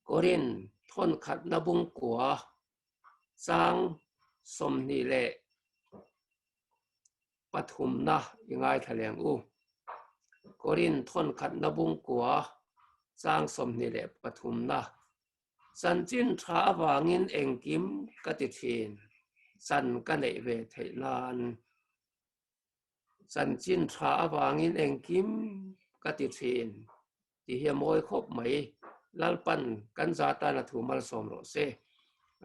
Korin thawn khatna bungkua chang 23na i ngaithla leng u. Korin thawn khatna bungkua chang 23na Chanchin tha avangin engkim ka ti thin, chan ka neih ve theih nan. Chanchin tha avangin engkim ka ti thin tih hi a mawi khawp mai. Lalpan kan za tan a thu malsawm rawh se.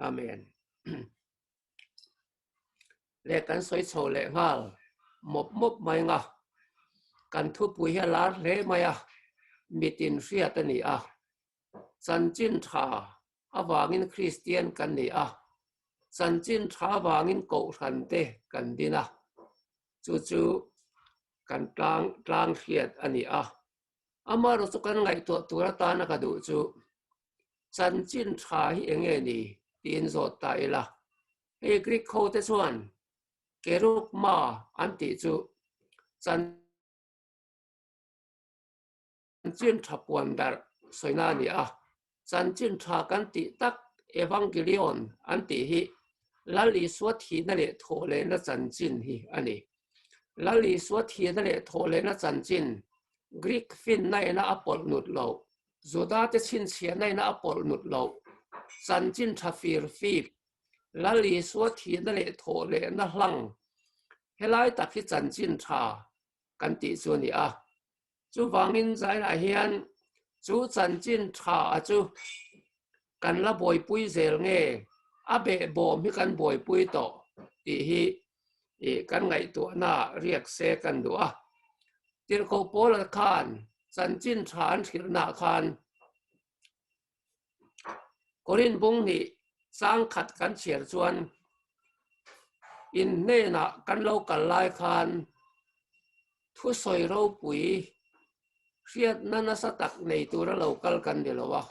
Amen. Le kan sawi chho leh nghal mawp mawp mai nga. Kan thupui hi a lar hle mai a, mitin hriat a ni a. Chanchin tha avangin Kristian kan ni a, chanchin tha avangin Kohhran te kan din a, chu chu kan tlang tlang hriat a ni a. Amaherawhchu kan ngaihtuah tur atana ka duh chu chanchin tha hi eng nge ni tiin zawt ta ila. Hei Greek ho te chuan Kerugma an tih chu chan Chanchin tha puan darh sawina a ni a, chanchin tha kan tih tak Evangelion an tih hi Lal Isua thihna leh thawhlehna chanchin hi a ni. Lal Isua thihna leh thawhlehna chanchin Greek finna ina a pawlh nut loh, Judate chhinchhiahna ina a pawlh nut loh, chanchin tha fir fip, Lal Isua thihna leh thawhlehna hlang helai tak hi chanchin tha kan tih chu a ni a. Chuvangin zainah hian chu chanchin tha a chu kan la buaipui zel nge a behbawm hi kan buaipui tawh tih hi kan ngaihtuahna riak se kan duh a. Tirhkoh Paula khan chanchin tha an hrilhnaah khan Korin bung nih changkhat kan chhiar chuan in hnenah kan lo kal lai khan thusawi ropui hriatna nasa tak nei tura lo kal kan ni lo a,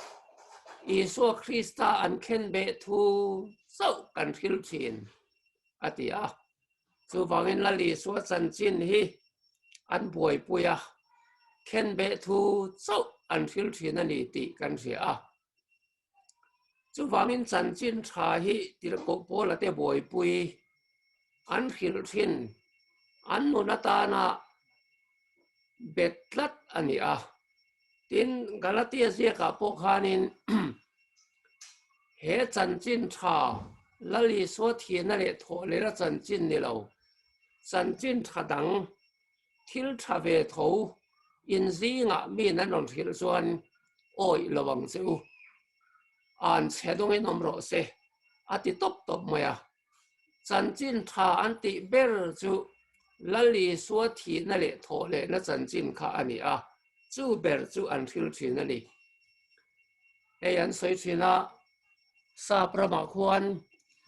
Isua Krista an khenbeh thu chauh kan hril thin a ti a. Chuvangin Lal Isua chanchin hi an buaipui a, khenbeh thu chauh an hril thin a ni tih kan hria a. Chuvangin chanchin tha hi Tirhkoh Paula te buaipui an hrilh thin, an nun atana bet tlat a ni a. Tin, Galatia ziakah pawh khanin he chanchin tha Lal Isua thihna leh thawh lehna chanchin ni lo, chanchin tha dang, thil tha ve tho in zingah mi nan rawn hrilh chuan awih lo ang che u, an chhe dawngin awm rawh se, a ti tawp tawp mai a. Chanchin tha an tih ber chu Lal Isua thihna leh thawh lehna chanchin kha a ni a, chu ber chu an hril thin a ni. Hei an sawi thin a, Sap ramah khuan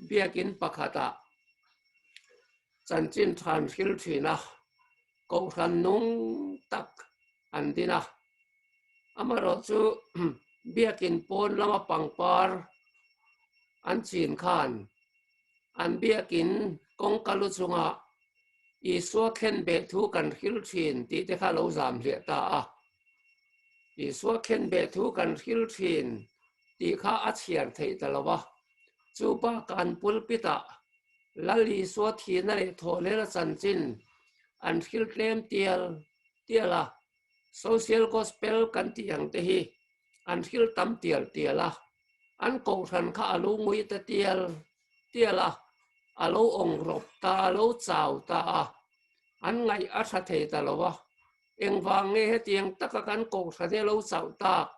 biakin pakhatah chanchin tha an hril thin a, kohhran nung tak an din a. Amaherawhchu biakin pawn lama pangpar an chin khan an biakin kawngka lu chungah Isua khenbeh thu kan hril thin tih te kha lo zam hliah ta a. Isua khenbeh thu kan hril thin tih kha a chhiar theih ta lo a. Chu bakah an pulpit-ah Lal Isua thihna leh thawhlehna chanchin an hril tlem tial tial a. Social Gospel kan tih ang te hi an hril tam tial tial a, an kohhran kha a lo ngui ta tial tial a, a lo awng rawp ta, a lo chau ta a, an ngaih a tha thei ta lo a, engvang nge hetiang taka kan kohhran hi a lo chauh tak,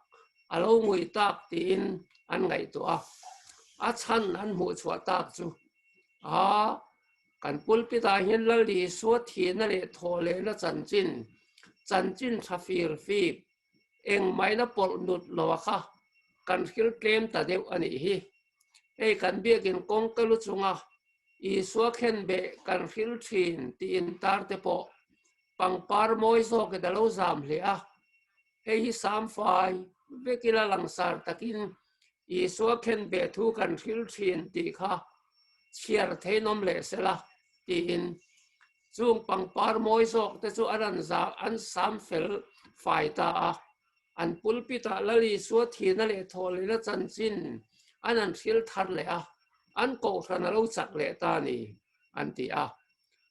a lo ngui tak tiin an ngaihtuah a, a chhan an hmuh chhuah tak chu a Kan pulpit-ah hian Lal Isua thihna leh thawh lehna chanchin, chanchin tha fir fip, engmahina pawlh nut lo a kha kan hril tlem ta deuh a nih hi. Hei kan biakin kawngka lu chunga Isua khenbeh kan hril thin tih intar te pawh pangpar mawi zawkin a lo zam hle a. Hei hi samfai vek ila langsar takin Isua khenbeh thu kan hril thin tih kha chhiar theinawm leh sela tiin chung pangpar mawi zawk te chu an an sam fel fai ta a. An pulpit-ah Lal Isua thihna leh thawhlehna chanchin an an hril thar leh a, an kohhran a lo chak leh ta a ni, an ti a.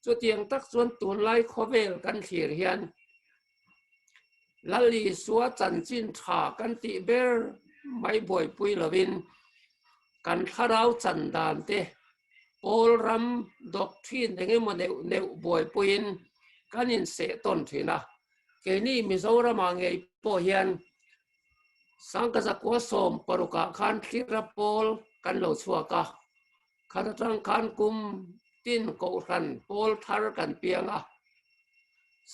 Chutiang tak chuan tunlai khawvel kan thlir hian Lal Isua chanchin tha kan tih ber mai buaipui lovin kan thlarau chan dan te pawl ram doctrine eng emaw neuh neuh buaipuiin kan inseh tawn thin a. Keini Mizoramah ngei pawh hian Sangkazakua sawm parukah khan thlira pawl kan lo chhuak a, khat atang khan kum tin kohhran pawl thar kan piang a,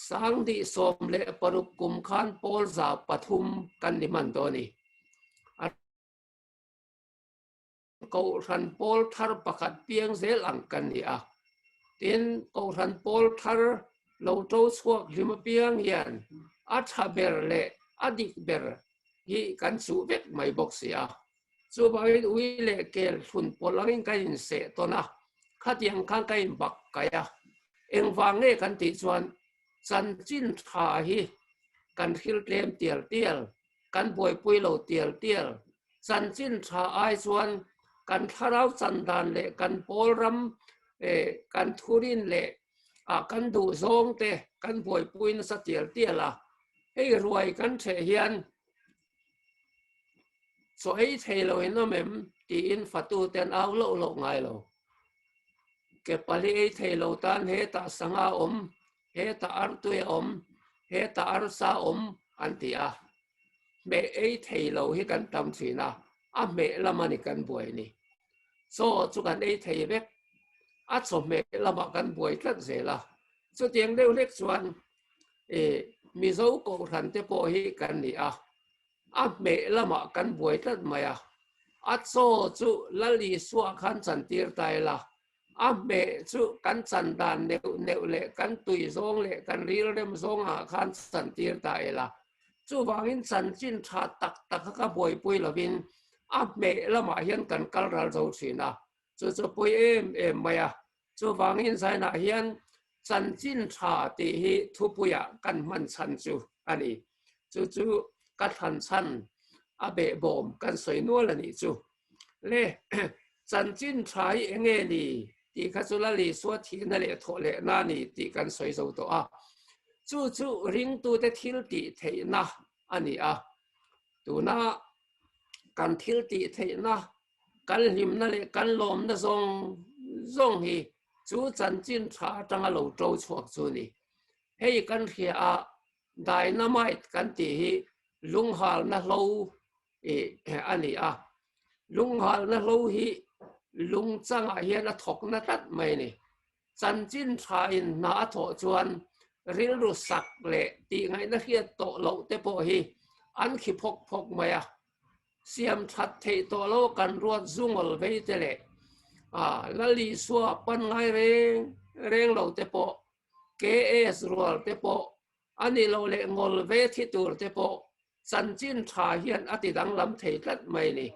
Sangdih 16 kum khan pawl 300 kan ni hman dawn a ni. Kohhran pawl thar pakhat piang zel ang kan ni a. Tin, Kohhran pawl thar lo to chhuak hlim apiang hian a tha ber leh a dik ber hi kan chuh vek mai bawk si a. Chuvangin ui leh kel thlun pawlh angin kan inseh tawn a, khatiang khan kan inbak kaih a. Engvang nge kan tih chuan chanchin tha hi kan hril tlem tial tial, kan buaipui lo tial tial, Chanchin tha ai chuan kan thlarau chan dan leh kan pawl ram kan thurin leh kan duh zawng te kan buaipui nasa tial tial a. Hei ruai kan theh hian chaw ei thei lo in awm em tiin fatu te an au loh loh ngai lo. Ke pali ei thei lo tan hetah sangha awm, hetah artui a awm, hetah arsa awm an ti a. Hmeh ei thei lo hi kan tam thin a, a hmeh lam a ni kan buai ni. Chaw chu kan ei thei vek, a chawhmeh lamah kan buai tlat zel a. Chutiang deuh hlek chuan Mizo Kohhran te pawh hi kan ni a, a hmeh lamah kan buai tlat mai a. A chaw chu Lal Isua khan chantir ta ila, A hmeh chu kan chan dan neuh neuh leh kan tui zawng leh kan rilrem zawngah khan chan tir ta ila. Chuvangin chanchin tha tak tak kha ka buaipui lovin a hmeh lamah hian kan kal ral zo thin a, chu chu pawi em em mai a. Chuvangin zainah hian chanchin tha tih hi thupuiah kan hman chhan chu a ni. Chu chu ka thlan chhan a behbawm kan sawi nual a nih chu. Le, chanchin tha hi eng nge ni tih kha chu Lal Isua thihna leh thawh lehna a ni tih kan sawi zo tawh a. Chu chu ringtute thil tih theihna a ni a. Tuna kan thil tih theihna, kan hlimna leh kan lawmna zawng zawng hi chu chanchin tha atanga lo to chhuak chu a ni. Hei kan hria a, dynamite kan tih hi lunghalna hlo a ni a. Lunghalna hlo hi lungchangah hian a thawk na tlat mai a ni. Chanchin thain hna a thawh chuan rilru sak leh tihngaihna hriat tawh loh te pawh hi an khi phawk phawk mai a. Siam that theih tawh lo kan ruat zungawl vei te leh Lal Isua pan ngai reng reng lo te pawh KS rual te pawh a ni lo leh ngawl ve thi tur te pawh chanchin tha hian a ti danglam thei tlat mai ni.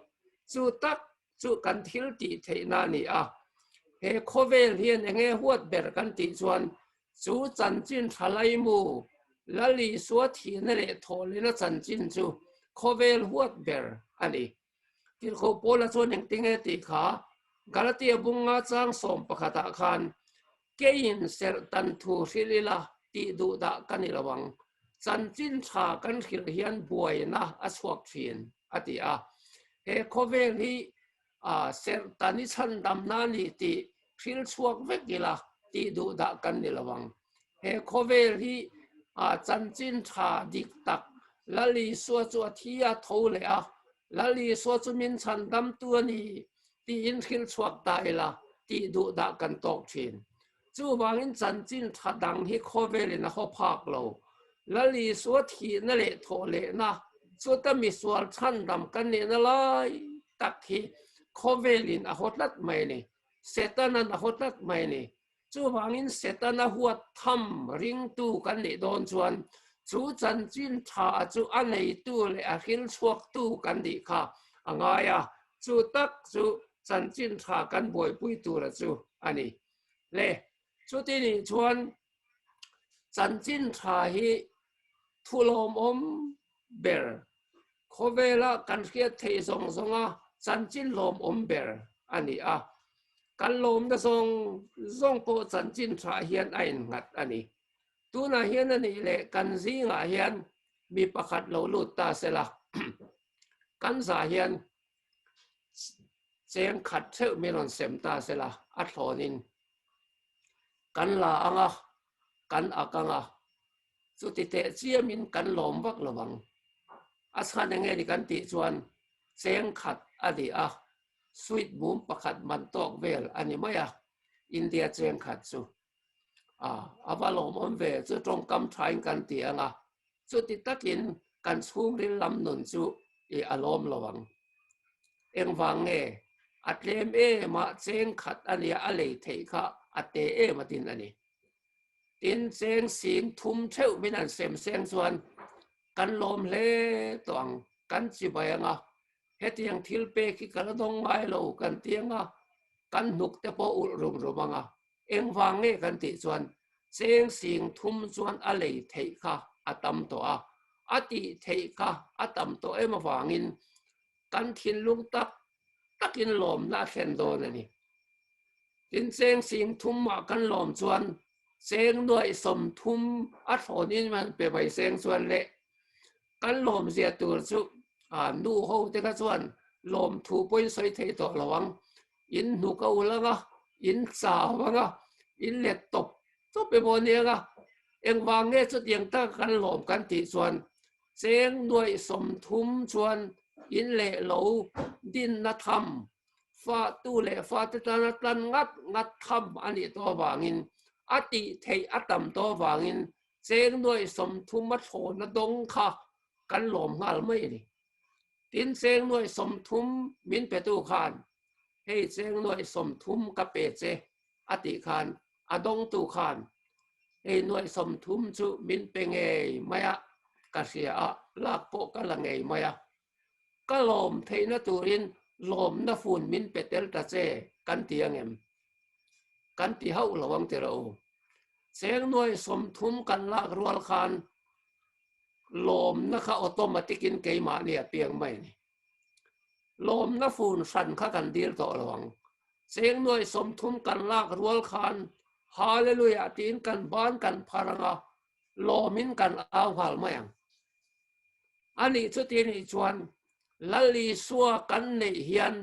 Chu tak chu kan thil tih theihna a ni a. He khawvel hian eng nge huat ber kan tih chuan chu chanchin tha laimu Lal Isua thihna leh thawhlehna chanchin chu khawvel huat ber a ni. Tirhkoh Paula chuan engtinge tih kha Galatia bunga chang sawm pakhatah khan Keiin serh tan thu hrilh ila tih duh dah ka ni lo ang. Chanchin tha kan hrilh hian buaina a chhuak thin, a ti a. He khawvel hi serh tan i chhandamna a ni tih hrilh chhuak vek ila tih duh dah kan ni lo ang. He khawvel hi chanchin tha dik tak Lal Isua chu a thi a tho leh a, Lal Isua chu min chhandamtu a ni tiin hrilh chhuak ta ila tih duh dah kan tawk thin. Chuvangin chanchin tha dang hi khawvelin a haw phak lo. Lal Isua thihna leh thawh lehna chuta misual chhandam kan nihna lai tak hi khawvelin a haw tlat mai a ni. Setanan a haw tlat mai a ni. Chuvangin Setana huat tham ringtu kan nih dawn chuan chu chanchin tha chu a neitu leh a hril chhuaktu kan nih kha a ngai a, chu tak chu chanchin tha kan buaipui tura chu a ni. Le, chuti nih chuan chanchin tha hi thu lawmawm ber, khawvela kan hriat theih zawng zawnga chanchin lawmawm ber a ni a. Kan lawmna zawng zawng pawh chanchin tha hian a innghat a ni. Tunah hian a nih leh kan zingah hian mi pakhat lo lut ta sela, kan zah hian cheng khat theuh min rawn sem ta sela, a thlawnin kan la ang a, kan ak ang a, chuti teh chiamin kan lawm vak lo ang. A chhan eng nge ni kan tih chuan cheng khat a ni a, sweet mum pakhat man tawk vel a ni mai a, India cheng khat chu. A, a va lawmawm ve, chu tawngkam thain kan ti ang a, chuti takin kan chhungril lam nun chu i a lawm lo ang. Engvang nge? A tlem em a, cheng khat a nia a lei theih kha a te em a tin a ni. Tin, cheng sing thum theuh min an sem seng chuan kan lawm hle tawh ang, kan chibai ang a, hetiang thil pek hi ka la dawng ngai lo kan ti ang a, kan hnuk te pawh ulh rum rum ang a. Engvang nge kan tih chuan cheng sing thum chuan a lei theih kha a tam tawh a, a tih theih kha a tam tawh em avangin kan thinlung tak takin lawmna a thlen dawn a ni. Tin, cheng sing thum mah kan lawm chuan cheng nuaih 30 a thlawnin man pe mai seng chuan leh kan lawmzia tur chu nu ho te kha chuan lawmthu pawhin sawi thei tawh lo ang. In hnuk a ul ang a, in chau ang a, in let tawp tawp emaw a nia ang a, engvang nge chutiang taka kan lawm kan tih chuan cheng nuaih 30 chuan in leh lo dinna tham, fatu leh fate tana tlan ngat ngat tham a nih tawh avangin a tih theih a tam tawh avangin cheng nuaih 30 a thlawhna dawng kha kan lawm nghal mai a ni. Tin, cheng nuaih 30 min petu khan hei cheng nuaih 30 ka pe che a tih khan a dawngtu khan hei nuaih 30 chu min pe ngei mai a, ka hria a, lak pawh ka la ngei mai a. Ka lawm theihna turin lawmna fun min pe tel ta che kan ti ang em? Kan ti hauh lo ang tiraw u. Cheng nuaih 30 kan lak rual khan lawmna kha automatic in keimahni a piang mai a ni. Lawmna fun hran kha kan dil tawh lo ang. Cheng nuaih 30 kan lak rual khan Hallelujah tiin kan ban kan phar ang a, lawmin kan au nghal mai ang. A nih chuti nih chuan Lal Isua kan neih hian,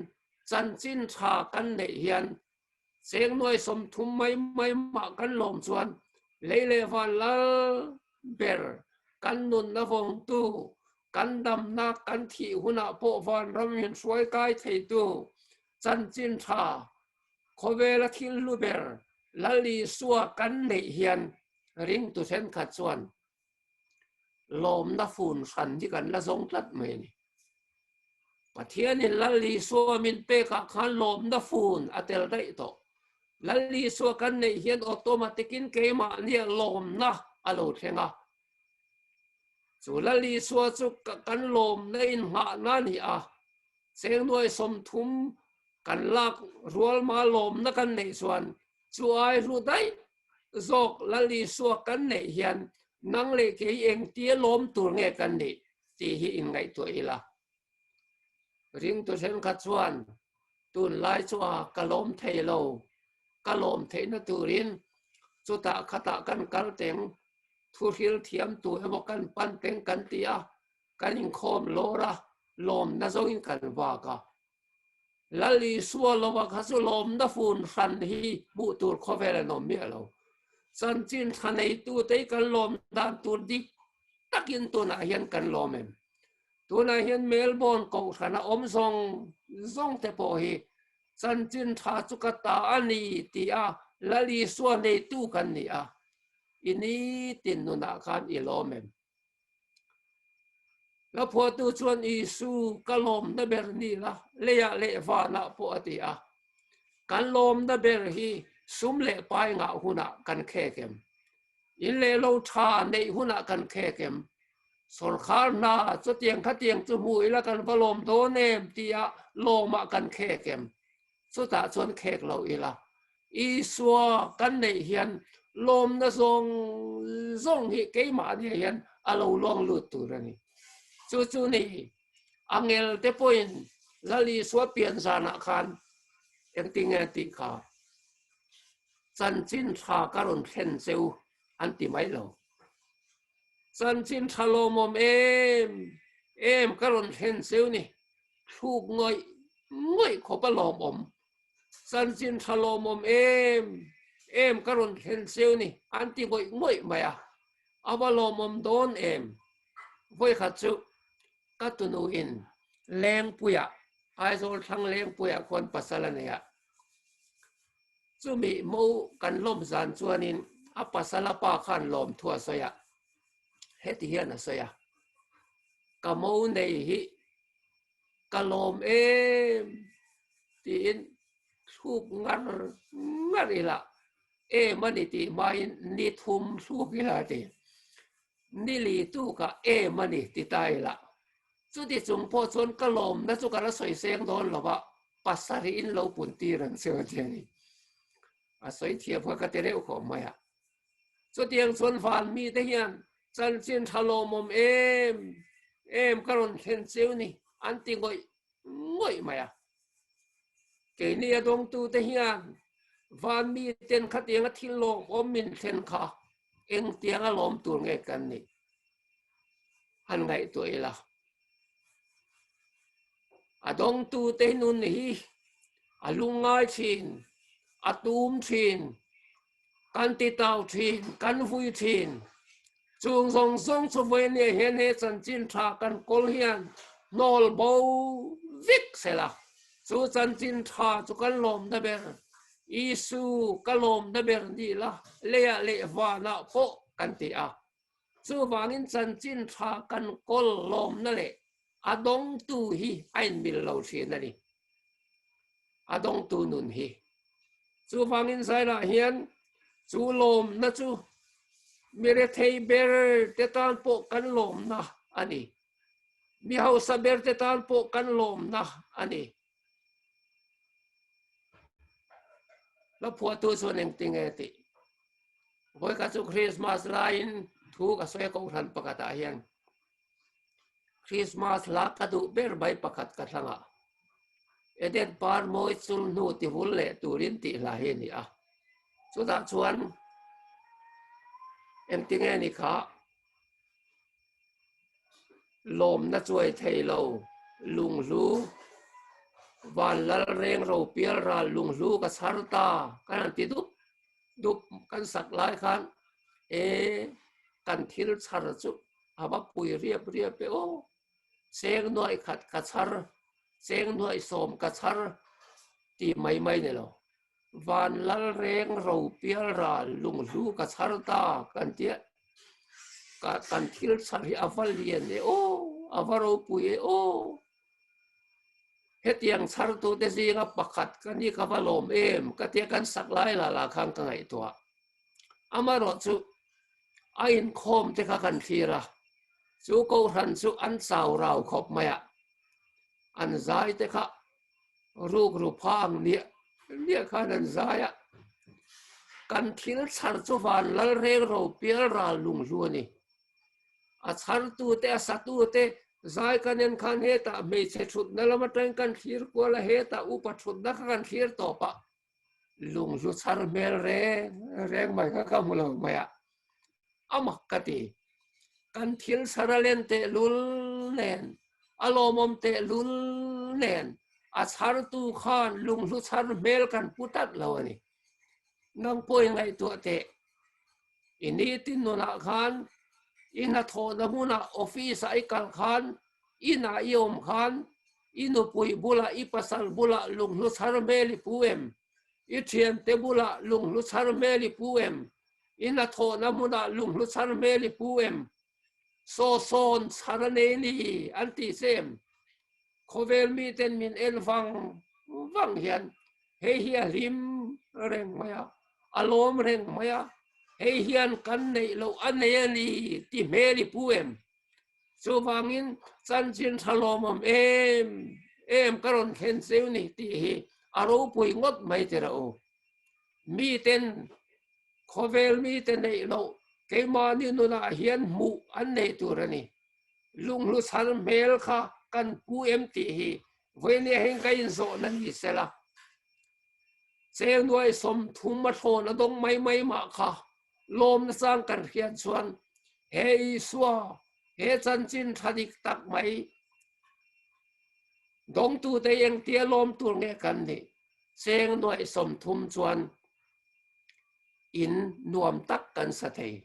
chanchin tha kan neih hian cheng nuai 30 mai mai mah kan lawm chuan lei leh van lal ber kan nunna vawngtu, kan damna kan thih hunah pawh vanram in hruai kai theitu chanchin tha khawvela thil hlu ber Lal Isua kan neih hian ringtu thenkhat chuan lawmna fun hran hi kan la zawng tlat mai a ni. Pathianin Lal Isua min pekah khan lawmna fun a tel daih tawh. Lal Isua kan neih hian automatic-in keimahnia lawmna a lo thleng a. Chu Lal Isua chu kan lawmna inngahna a ni a, cheng nuai 30 kan lak rualma lawmna kan neih chuan chu ai hlu daih zawk Lal Isua kan neih hian nang leh kei engtia lawm tur nge kan nih tih hi inngaihtuah ila. Ringtu thenkhat chuan tunlai chu a ka lawm thei lo, ka lawm theihna turin chutah khatah kan kal teng, thuhril thiam tu emaw kan pan teng kan ti a, kan inkhawm lawr a, lawmna zawngin kan vak a. Lal Isua lova kha chu lawmna fun hran hi hmuh tur khawvel an awm miah lo. Chanchin tha neitute hi kan lawm dan tur dik takin tunah hian kan lawm em? Tunah hian Melbourne kohhrana awm zawng zawng te pawh hi chanchin tha chu ka ta a ni tia Lal Isua neitu kan ni a, i nitin nunah khan i lawm em? La phuahtu chuan Isu ka lawmna ber ni la, leiah leh vanah pawh a ti a. Kan lawmna ber hi sum leh pai ngah hunah kan khek em? In leh lo tha neih hunah kan khek em? Sawrkhar hna chutiang khatiang chu hmu ila kan va lawm dawn em tia lawmah kan khek em? Chutah chuan khek lo ila. Isua kan neih hian lawmna zawng zawng hi keimahni hian a lo lawng lut tur a ni. Chu chu ni angel te pawhin Lal Isua pian zanah khan engtin nge an tih kha? Chanchin tha ka rawn thlen cheu an ti mai lo. Chanchin tha lawmawm em em ka rawn thlen cheu ni, thluk ngawih ngawih khawp a lawmawm. Chanchin tha lawmawm em em ka rawn thlen cheu ni an ti ngawih ngawih mai a, a va lawmawm dawn em. Vawikhat chu ka tunuin Lengpuiah, Aizawl thlang Lengpuiah khuan pasal a nei a, Chumi mo kan lawm zan chuanin a pasal a pa khan lawm thu a sawi a, heti hian a sawi a, Ka mo nei hi ka lawm em tiin thluk ngar ngar ila em a ni tih hmain ni thum thluk ila a ti. Ni li tukah em a ni ti ta ila. Chuti chung pawh chuan ka lawmna chu ka la sawi seng dawn lo va, pasarih in lo pun tir ang che a ti a ni. A sawi thiam kha ka ti reuh khawp mai a. Chutiang chuan van mite hian chanchin tha lawmawm em em ka rawn thlen cheu ni an ti ngawih ngawih mai a. Keini a dawngtute hian van miten khatianga thil lawmawm min thlen kha engtianga lawm tur nge kan nih? Han ngaihtuah ila. A dawngtute nun hi a lungngai thin, a tum thin, kan titau thin, kan vui thin. Chung zawng zawng chu vawinia hian he chanchin tha kan kawl hian hnawl bo vek sela. Chu chanchin tha chu kan lawmna ber, Isu ka lawmna ber ni la, leiah leh vanah pawh kan ti a. Chuvangin chanchin tha kan kawl lawmna leh a dawngtu hi a inmil lo thin a ni. A dawngtu nun hi. Chuvangin Zailah hian chu lawmna chu mi rethei ber te tan pawh kan lawmna a ni. Mi hausa ber te tan pawh kan lawmna a ni. Hla phuahtu chuan engtinge tih? Vawikhat chu Christmas laiin thu ka sawi a kohhran pakhatah hian Christmas hla ka duh ber mai pakhat ka thlang a, Eden par mawi chul hnu ti vul leh turin tih hla hi a ni a. Chutah chuan engtinge ni kha Lawmna chuai thei lo lunghlu van lal reng ro pial ral lunghlu ka chhar ta kan han ti dup dup kan sak lai khan e kan thil chhar chu a va pui riap riap e aw cheng nuaih khat ka chhar cheng nuaih sawm ka chhar tih mai mai ni lo van lal reng ro pial ral lunghlu ka chhar ta kan tia ka kan thil chhar hi a va lian e aw a va ropui e aw hetiang chhar tu te zinga pakhat ka ni ka va lawm em ka tia kan sak lai la la khan ka ngaihtuah amarawh chu a inkhawm te kha kan thlir a chu kohhran chu an chau rau khawp mai a an zai te kha rukru phang niah niah khan an zai a kan thil chhar chu van lal reng ro pial ral lung hlu a ni a chhartu te a satu te zai kan en khan hetah hmeichhe thutna lam atangin kan thlir kual a hetah upa thutna kha kan thlir tawp a lung hlu chhar hmel reng reng mai kha ka hmu lo mai a a mak ka ti kan thil chhar a len teh lul nen a lawmawm teh lul nen a chhartu khan lunghlu chhar hmel kan pu tlat lo a ni. Nang pawhin ngaihtuah teh i nitin nunah khan i hnathawhna hmunah office ah i kal khan inah i awm khan i nupui bulah i pasal bulah lunghlu chhar hmel i pu em? I thiante bulah lunghlu chhar hmel i pu em? I hnathawhna hmunah lunghlu chhar hmel i pu em? Saw sawn chhar a nei ni an tih che em? Khawvel miten min en vang vang hian hei hi a hlim reng mai a, a lawm reng mai a, hei hian kan neih loh a nei a ni ti hmel i pu em? Chuvangin chanchin tha lawmawm em em ka rawn thlen cheu ni tih hi a ropui ngawt mai tira u. Miten khawvel mite neih loh keimahni nunah hian hmuh an nei tur a ni. Lunghlu chhar hmel kha kan pu em tih hi vawinia heng ka inzawhna ni sela. Cheng nuai 30 a thlawn a dawng mai mai mah kha lawmna chang kan hriat chuan he Isua he chanchin tha dik tak mai dawngtute engtia lawm tur nge kan nih? Cheng nuai 30 chuan in nuam tak kan sa thei.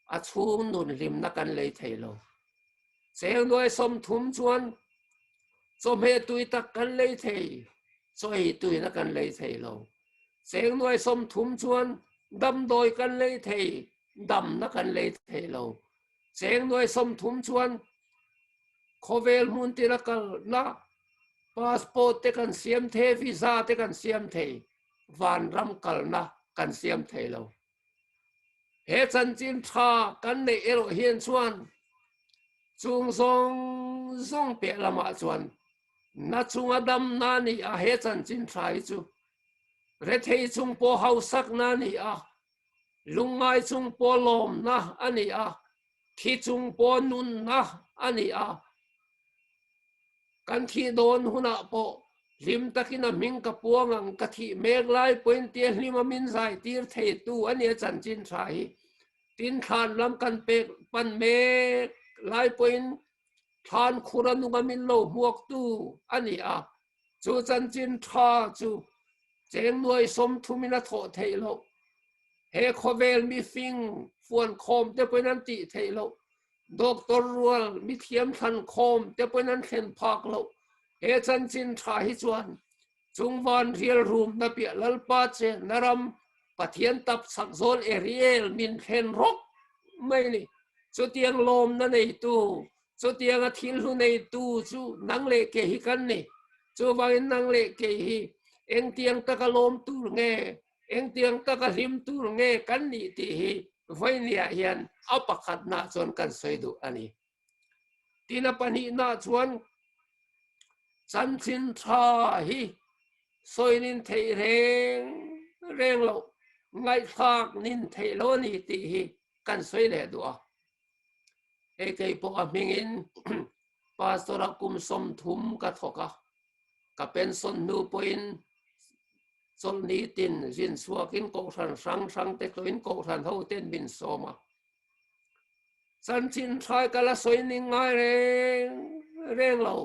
A chhung nun hlimna kan lei thei lo. Cheng nuai 30 chuan chawhmeh tui tak kan lei thei, chaw ei tuina kan lei thei lo. Cheng nuai 30 chuan damdawi kan lei thei, damna kan lei thei lo. Cheng nuai 30 chuan khawvel hmun tila kalna passport te kan siam thei, visa te kan siam thei, vanram kalna kan siam thei lo. He chanchin tha kan neih erawh hian chuan chung zawng zawng piah lamah chuan na chunga damna a ni a, he chanchin tha hi chu rethei chung pawh hausakna a ni a, lungngai chung pawh lawmna a ni a, thi chung pawh nunna a ni a. Kan thih dawn hunah pawh hlim takin a hming ka puang ang, ka thih mek lai pawhin tia hlim a min zai tir theitu a nia chanchin tha hi. Tin thlan lam kan pek pan mek lai pawhin thlan khur a nung a min lo hmuaktu a ni a, chu chanchin tha chu cheng nuai 30 in a thawh theih loh. He khawvel mifing fuankhawm te pawhin an tih theih loh. Doctor rual mithiam thlan khawm te pawhin an thlen phak loh. He chanchin tha hi chuan chungvan rial rum na piah Lalpa chenna ram Pathian tap chak zawl Ariel min thlen rawk mai ni. Chutiang lawmna neitu, chutianga thil hlu neitu chu nang leh kei hi kan ni. Chuvangin nang leh kei hi engtiang taka lawm tur nge Engtiang taka hlim tur nge kan nih tih hi vawinia hian a pakhatna chuan kan sawi duh a ni. Tin a pahnihna chuan chanchin tha hi sawinin theih reng reng loh, ngaihthlak nin theih lo a ni tih hi kan sawi leh duh a. Hei kei pawh a hmingin Pastor-a kum 30 ka thawk a, ka pension hnu pawhin Chawlhni tin zin chhuakin kohhran hrang hrang te tlawhin kohhran ho ten min sawm a. Chanchin thlai ka la sawi ning ngai reng reng lo.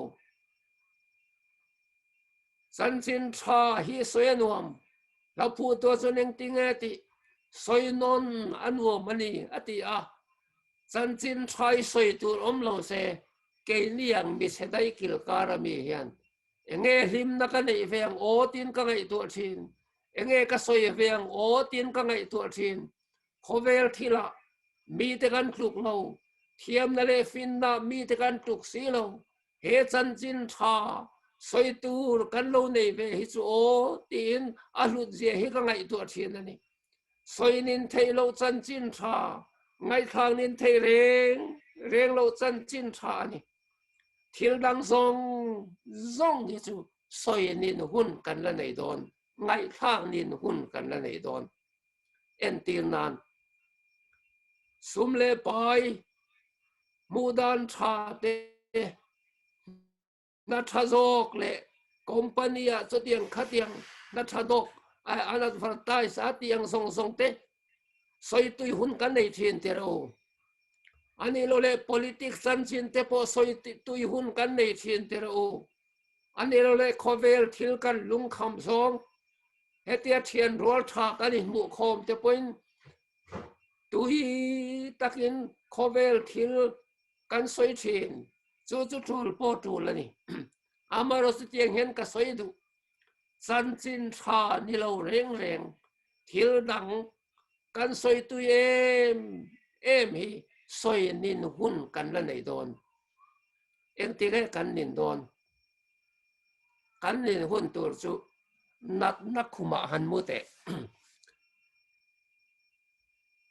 Chanchin tha hi sawi a nuam. Hla phuhtua chuan engtinge tih sawi nawn a nuam a ni a ti a. Chanchin thlai sawi tur awm lo se keini ang mi chhe daih kilkar ami hian Enge hlimna ka neih ve ang aw tiin ka ngaihtuah thin. Enge ka sawi ve ang aw tiin ka ngaihtuah thin. Khawvel thilah mite kan tluk lo, thiamna leh finna mite kan tluk si lo. He chanchin tha sawi tur kan lo nei ve hi chu aw tiin a hlut zia hi ka ngaihtuah thin a ni. Sawinin theih loh chanchin tha, ngaihthlangnin theih reng reng loh chanchin tha a ni. Thil dang zawng zawng hi chu sawi nin hun kan la nei dawn, ngaihthlak nin hun kan la nei dawn. Entir nan, sum leh pai, hmuh dan tha te, hna tha zawk leh company ah chutiang khatiang hna tha dawk an advertise a tih ang zawng zawng te sawi tui hun kan nei thin tir o. A nih loh leh politics chanchin te pawh sawi tui hun kan nei thin tir o. A nih loh leh khawvel thil kan lungkham zawng hetia thian rual tha kan inhmuh khawm te pawhin tui takin khawvel thil kan sawi thin. Chu chu tul pawh tul a ni. Amaherawhchu tiang hian ka sawi duh. Chanchin tha ni lo reng reng thil dang kan sawi tui em em hi sawi nin hun kan la nei dawn. Engti nge kan nin dawn? Kan nin hun tur chu natna khumah han mu teh.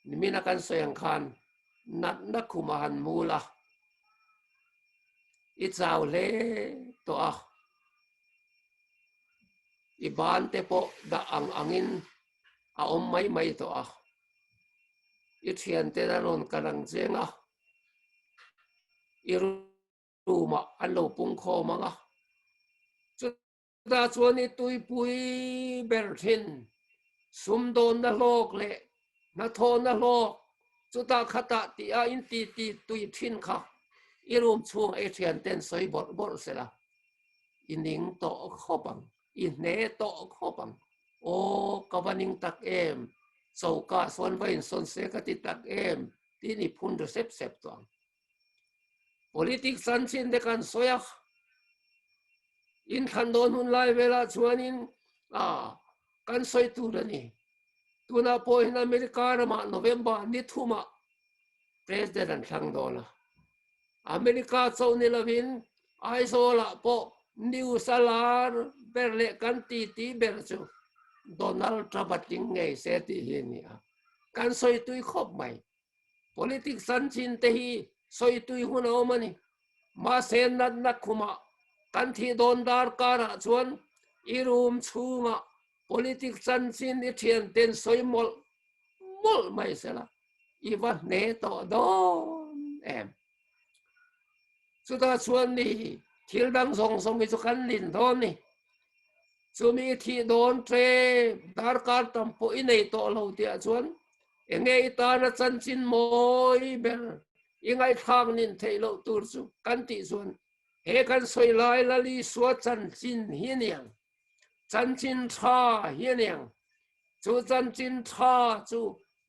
Nimina kan sawi ang khan natna khumah han mu la, i chau hle tawh a, i ban te pawh dah ang angin a awm mai mai tawh a, i thiante a rawn kal ang cheng a. I room ah an lo pung khawm ang a. Chutah chuan i tuipui ber thin sumdawnna hlawk leh hnathawhna hlawk chutah khatah tih a in ti ti tui thin kha i room chhungah i thian ten sawi bawrh bawrh sela i ning tawh khawp ang, i hne tawh khawp ang. Aw ka va ning tak em, choka sawn va insawn se ka ti tak em tiin i phun ri sep sep tawh ang. Politics an chin te kan sawi a, inthlan dawn hun lai velah chuanin ah kan sawi tur a ni. Tunah pawhin America ramah November ni thumah President an thlang dawn a. America chauh ni lovin Aizawlah pawh news a lar ber leh kan titi ber chu Donald Trump a tling ngei se tih hi a ni a. Kan sawi tui khawp mai. Politics an chin te hi sawi tui hun a awm a ni. Mahse natna khumah kan thih dawn dar karah chuan i room chhungah politics chanchin i thian ten sawi mawlh mawlh mai sela i va hne tawh dawn em. Chutah chuan mi thil dang zawng zawng hi chu kan lin dawn ni. Chumi i thih dawn tlem darkar tam pawh i nei tawh lo tihah chuan Enge i tana chanchin mawi ber i ngaihthlak nin theih loh tur chu kan tih chuan he kan sawi lai Lal Isua chanchin hi a niang, chanchin tha hi a niang. Chu chanchin tha chu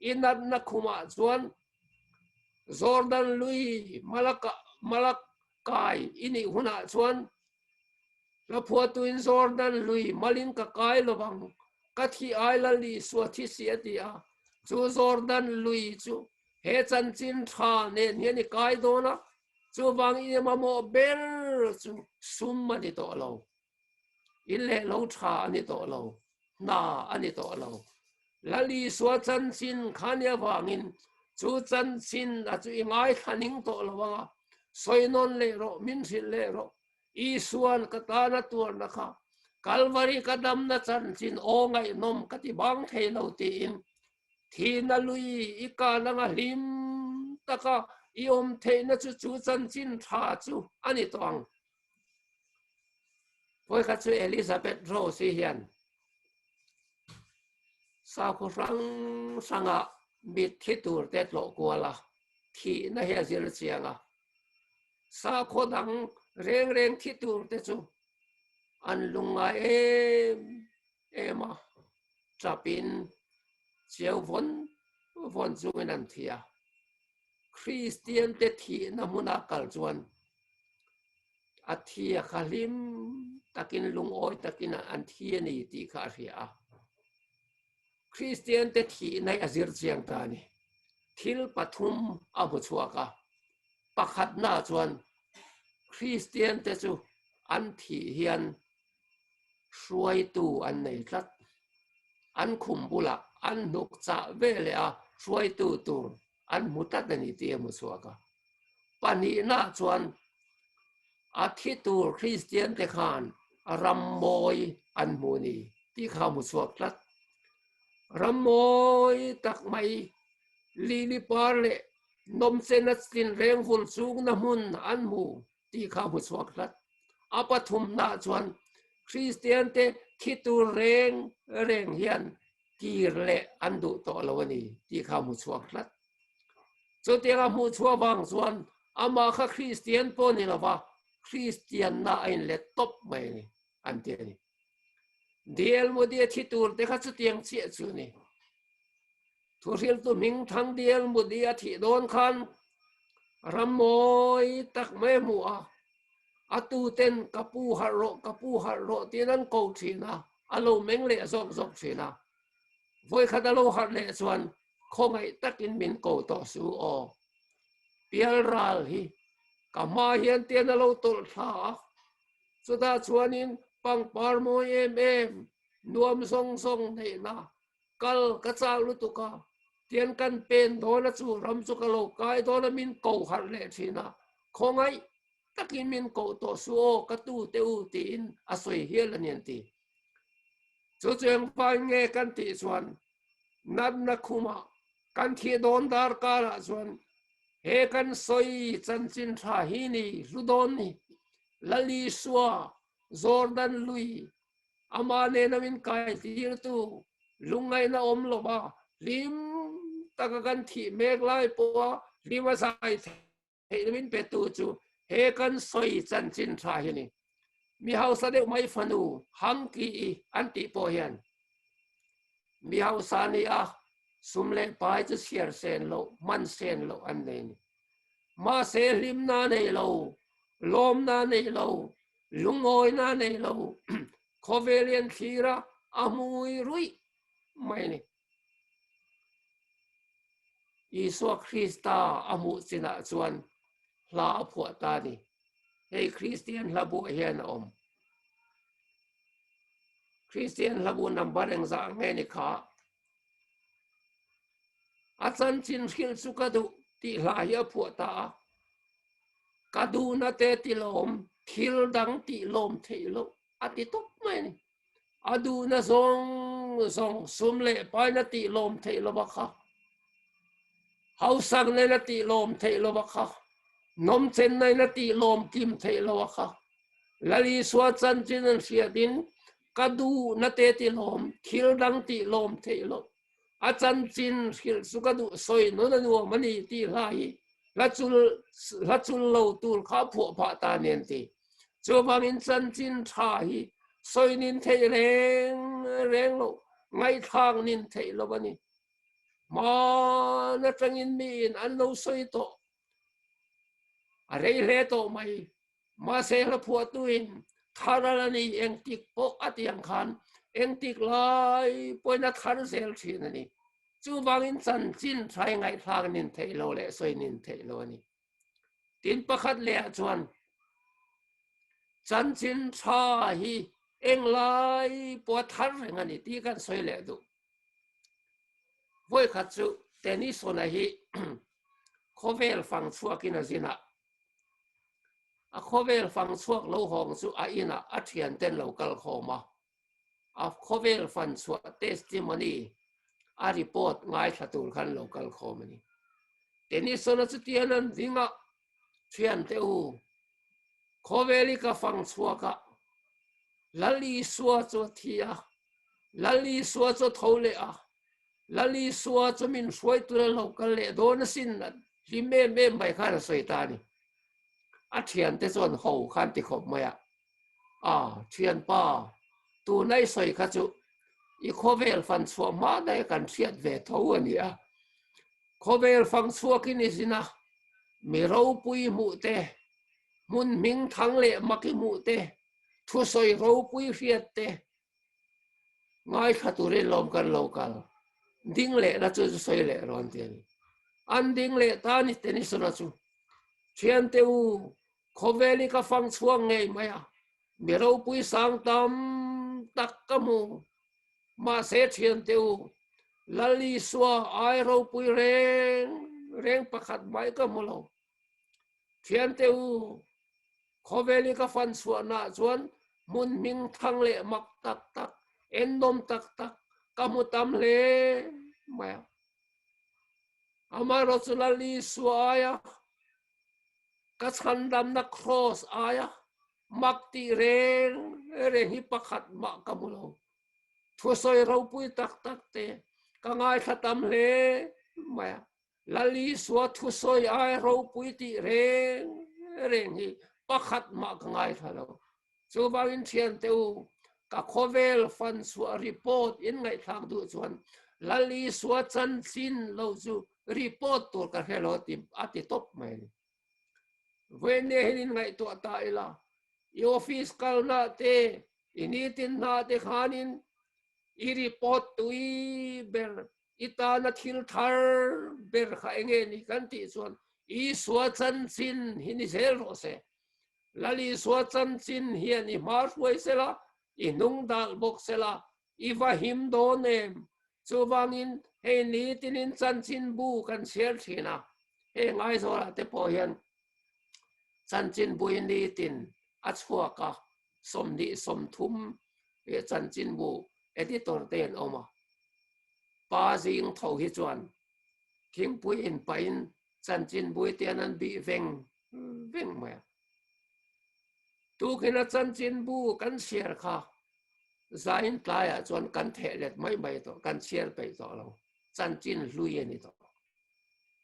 i natna khumah chuan Jordan lui Malaka Malakai i nih hunah chuan Hlaphuatuin Jordan lui malin ka kai lovang, ka thi ai Lal Isua thi si a ti a. Chu Jordan lui chu he chanchin tha nen hian i kai dawn a, chuvang i mamawh ber chu sum a ni tawh lo, in leh lo tha a ni tawh lo, hna a ni tawh lo. Lal Isua chanchin kha ni avangin chu chanchin a chu i ngaithla ning tawh lo ang a, sawi nawn leh rawh, min hrilh leh rawh, Isuan ka tana tuarna kha Kalvari ka damna chanchin aw ngaihnawm ka ti bang thei lo tiin thihna lui i kal anga hlim taka i awm theihna chu chu chanchin tha chu a ni tawh ang. Vawikhat chu Elizabeth Rose-i hian sakhaw hrang hranga mitthi turte tlawh kual a, thihna hi a zir chiang a. Sakhaw dang reng reng thi tur te chu an lungngai em em a, tap in chiau vawn vawn chungin an thi a. Kristian te thihna hmuna kal chuan a thi a kha hlim takin lungawi takin an thi a ni tih kha a hria a. Kristian te thihna hi a zir chiang ta a ni. Thil pathum a hmu chhuak a. Pakhatna chuan Kristian te chu an thih hian hruaitu an nei tlat. An khum bulah an hnuk chah ve leh a hruaitu tur an hmu tlat a ni tih a hmu chhuak a. Pahnihna chuan a thi tur Kristian te khan ram mawi an hmu ni tih kha a hmu chhuak tlat. Ram mawi tak mai lili par leh nawmchen a tinreng vul chungna hmun an hmu tih kha a hmu chhuak tlat. A pathumna chuan Kristian te thi tur reng reng hian kir leh an duh tawh lo a ni tih kha a hmu chhuak tlat. Chutiang a hmuh chhuah vang chuan amah kha Kristian pawh ni lova Kristianna a inlet tawp mai a ni an ti a ni. DL Moody a thi tur te kha chutiang chiah chu a ni. Thuhriltu hming thang DL Moody a thih dawn khan ram mawi tak mai a hmu a, a tuten ka pu harh rawh, ka pu harh rawh tiin an ko thin a, a lo meng leh zawk zawk thin a. Vawikhat a lo harh leh chuan khawngaih takin min ko tawh su aw. Pial ral hi ka hma hian tian a lo tawlh thla a, chutah chuanin pangpar mawi em em nuam zawng zawng neihna kal ka chak lutuk a, tian kan pen dawn a chu ram chu ka lo kai dawn a min ko harh leh thin a, khawngaih takin min koh tawh su aw ka tu te u tiin a sawi hial a ni an ti. Chu chu engvai nge kan tih chuan natna khumah kan thih dawn dar karah chuan He kan sawi chanchin tha hi ni hlu dawn ni. Lal Isua, Jordan lui, ama nena min kai tirtu, lungngaihna awm lova hlim taka kan thih mek lai pawha hlim a zai theihna min petu chu he kan sawi chanchin tha hi ni. Mi hausa deuh mai fanu Hangki-i an tih pawh hian mi hausa ni a sum leh pai chu chhiar sen loh, hman sen loh an nei ni. Mahse hlimna nei lo, lawmna nei lo, lungawina nei lo, khawvel hian thlir a, a hmui ruih mai ni. Isua Krista a hmuh chinah chuan hla a phuah ta ni. Hei Kristian hla buah hian a awm. Kristian hla bu number engzah nge ni kha? A chanchin hrilh chu ka duh tih hla hi a phuah ta a. Ka duhna te ti lawm, thil dang tih lawm theih loh a ti tawp mai a ni. A duhna zawng zawng sum leh paina tih lawm theih lova kha. Hausak nena tih lawm theih lova kha. Nawmchen nena tih lawm kim theih lova kha. Lal Isua chanchin an hriatin ka duhna te ti lawm, thil dang tih lawm theih loh. A chanchin hrilh chu ka duh sawi nawn a nuam a ni tih hla hi hla chul hla chul lo tur kha a phuah phah ta nen ti. Chuvangin chanchin tha hi sawi nin theih reng reng loh, ngaihthlak nin theih lo a ni. Hman atangin miin an lo sawi tawh a rei hle tawh mai. Mahse hla phuahtuin tharal a ni engtik pawh a ti ang khan engtik lai pawhin a thar zel thin a ni. Chuvangin chanchin tha i ngaihthlak nin theih lo leh sawi nin theih lo a ni. Tin pakhat lehah chuan chanchin tha hi englai pawh a thar reng a ni tih kan sawi leh duh. Vawikhat chu Tennyson-a hi khawvel fang chhuakin a zin a, a khawvel fang chhuak lo hawng chu a inah a thianten lo kal khawm a, a khawvel fan chhuah testimony a report ngaithla tur khan lo kal khawm a ni. Tennyson-a chu tian an ding a, Thiante u, khawvel i ka fang chhuak a, Lal Isua chu a thi a, Lal Isua chu a tho leh a, Lal Isua chu min hruai tur a lo kal leh dawn asin hlim em em mai khan a sawi ta a ni. A thiante chuan ho khan ti khawp mai a, A, thianpa, tuna i sawi kha chu i khawvel fan chhuah hma daih kan hriat ve tho a ni a. Khawvel fang chhuakin i zin a, mi ropui hmuh te, hmun hming thang leh mak i hmuh te, thusawi ropui hriat te, Ngaithla turin lawm kan lo kal. Ding leh na chu chu sawi leh rawn ti a ni. An ding leh ta ni Tennyson-a chu. Thiante u, khawvel hi ka fang chhuak ngei mai a, mi ropui sang tam tak ka hmu. Mahse thiante u, Lal Isua ai ropui reng reng pakhat mai ka hmu lo. Thiante u, Khawvel hi ka fan chhuahnaah chuan hmun hming thang leh mak tak tak, ennawm tak tak ka hmu tam hle mai a. Amaherawhchu Lal Isua aia ka chhandamna kraws aia mak tih reng reng hi pakhat mah ka hmu lo. Thusawi ropui tak tak te ka ngaithla tam hle mai a. Lal Isua thusawi ai ropui tih reng reng hi pakhat mah ka ngaithla lo. Chuvangin thiante u, ka khawvel fan chhuah report in ngaihthlak duh chuan Lal Isua chanchin lo chu report tur ka hre lo ti a ti tawp mai a ni. Vawiin hian in ngaihtuah ta ila, i office kalna te, i nitin hna te khanin i report tui ber I tana thil thar ber kha enge ni kan tih chuan Isua chanchin hi ni zel rawh se. Lal Isua chanchin hian i hma hruai sela, i hnung dal bawk sela, i va him dawn em? Chuvangin hei nitinin chanchin bu kan chhiar thin a, hei Ngaizawlah te pawh hian chanchin bu hi nitin a chhuak a, 20 30 chanchin bu editor te an awm a. Pa zing tho hi chuan thingpui in pahin Chanchinbui te an an bih veng veng mai a. Tukin a chanchinbu kan chhiar kha zain tlaiah chuan kan theh let mai mai tawh, kan chhiar peih tawh lo. Chanchin hlui a ni tawh.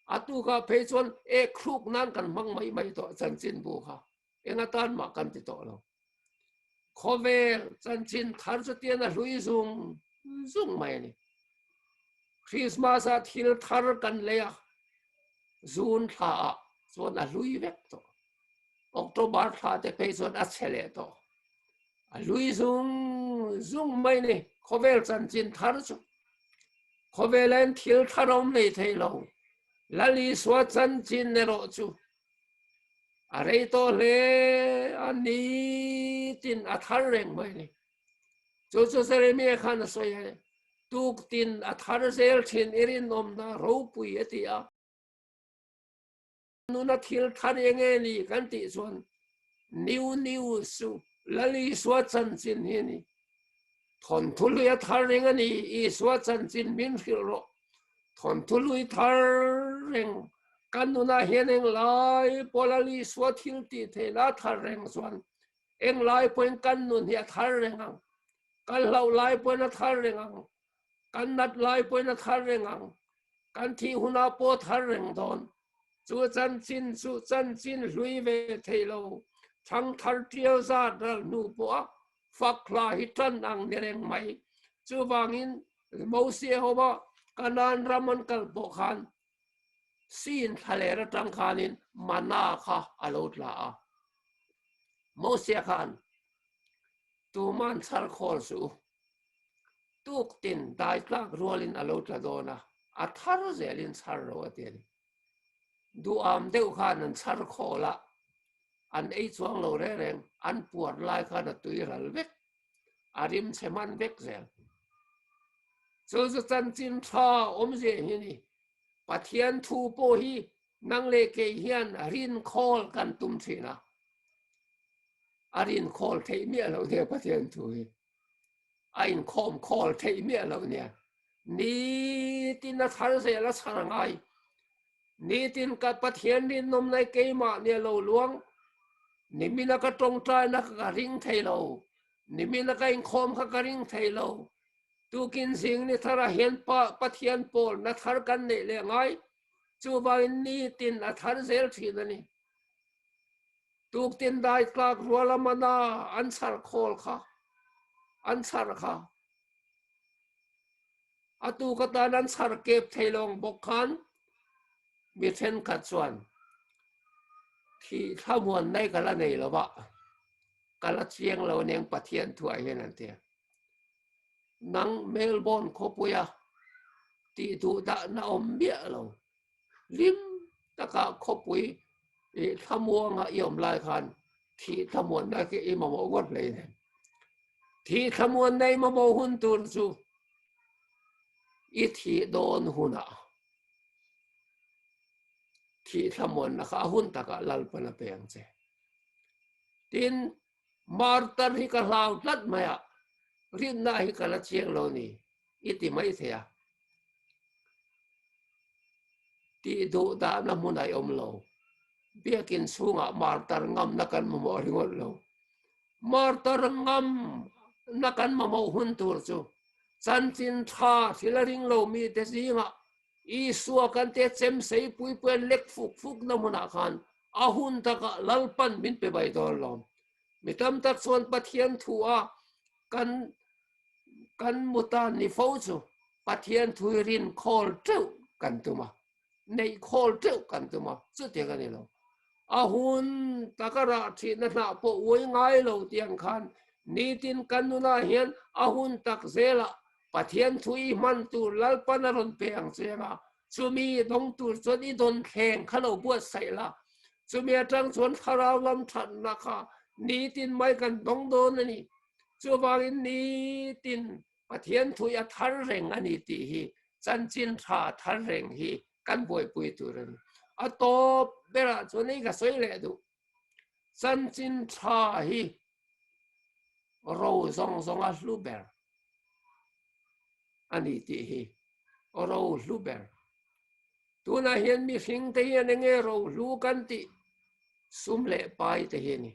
A tukah phei chuan ek hruk nan kan hmang mai mai tawh chanchinbu kha. Eng atan mah kan ti tawh lo. Khawvel chanchin thar chu tian a hlui zung zung mai a ni. Christmas ah thil thar kan lei a, June thla ah chuan a hlui vek tawh. October thla te phei chuan a chhe leh tawh. A hlui zung zung mai ni khawvel chanchin thar chu. Khawvel en thil thar awm nei thei lo. Lal Isua chanchin erawh chu a rei tawh hle a nitin a thar reng mai ni. Chu chu Jeremiah khan a sawi a ni. Tuktin a thar zel thin i rinawmna ropui a ti a. Nuna thil thar eng nge ni kan tih chuan new news chu Lal Isua chanchin hi a ni. Thawnthu lui a thar reng a ni, Isua chanchin min hrilh rawh. Thawnthu lui thar reng kan nunah hian eng lai pawh Lal Isua thil tih theihna a thar reng chuan eng lai pawhin kan nun hi a thar reng ang. Kan hlauh lai pawhin a thar reng ang. Kan nat lai pawhin a thar reng ang. Kan thih hunah pawh a thar reng dawn. Chu chanchin chu chanchin hlui ve thei lo. Thang thar tial zat ral hnu pawha fak hla hi tan ang ni reng mai. Chuvangin Mosia hova Kanaan ram an kal pawh khan Sin thlaler atang khanin mana kha a lo tla a. Mosia khan tuman chhar khawl suh u. Tuktin dai tlak rualin a lo tla dawn a, a thar zelin chhar ro a ti a ni. Duham deuh khan an chhar khawl a, an ei chuang lo reng reng, an puar lai khan a tui ral vek, a rim chhe hman vek zel. Chu chu chanchin tha awmzia hi a ni. Pathian thu pawh hi nang leh kei hian rin khawl kan tum thin a, a rin khawl theih miah loh nia Pathian thu hi. A inkhawm khawl theih miah loh nia. Nitin a thar zel a chhar ngai. Nitin ka Pathian rinawm nai keimah nia lo luang. Nimina ka tawngtaina kha ka ring thei lo. Nimina ka inkhawm kha ka ring thei lo. Tukin zing ni thar ah hian pa Pathian pawl na thar kan neih leh ngai. Chuvangin nitin a thar zel thin a ni. Tuktin dai tlak rual a mana an chhar khawl kha an chhar kha a tuk atan an chhar kep thei lo ang bawk khan mi thenkhat chuan thi thlamuan nai ka la nei lo va ka la chiang lo aniang Pathian thuah hian an ti a. Nang Melbourne khawpuia tih duh dahna awm miah lo. Hlim taka khawpui i thlamuanga i awm lai khan thih thlamuanna khi i mamawh ngawt hlei nen. Thih thlamuanna i mamawh hun tur chu i thih dawn hunah thih thlamuanna kha a hun takah Lalpan a pe ang che. Tin, martar hi ka hlau tlat mai a, rinna hi ka la chiang lo ni i ti mai thei a. Tih duh dahna hmun a awm lo. Biakin chhungah martar ngamna kan mamawh ringawt lo. Martar ngamna kan mamawh hun tur chu chanchin tha thil a ring lo mite zingah Isua kan te chem sei pui pui an lek fuk fuk na hmunah khan a hun takah Lalpan min pe mai dawn lo. Mi tam tak chuan Pathian thu a kan Kan mu tan ni fo chu Pathian thui rin khawl teuh kan tum a, neih khawl teuh kan tum a, chutiang a ni lo. A hun taka rah thihna hnah pawh uai ngai lo tiang khan nitin kan nunah hian a hun tak zelah Pathian thu i hman tur Lalpan a rawn pe ang che anga chumi dawng tur chuan i dawn thleng kha lo buatsaih la, chumi atang chuan thlarau lam thatna kha nitin mai kan dawng dawn a ni. Chuvangin nitin Pathian thui a thar reng a ni tih hi chanchin tha thar reng hi kan buaipui tur a ni. A tawp berah chuan hei ka sawi leh duh. Chanchin tha hi ro zawng zawng a hlu ber a ni tih hi ro hlu ber. Tunah hian mihring te hian enge rohlu kan tih sum leh pai te hi a ni.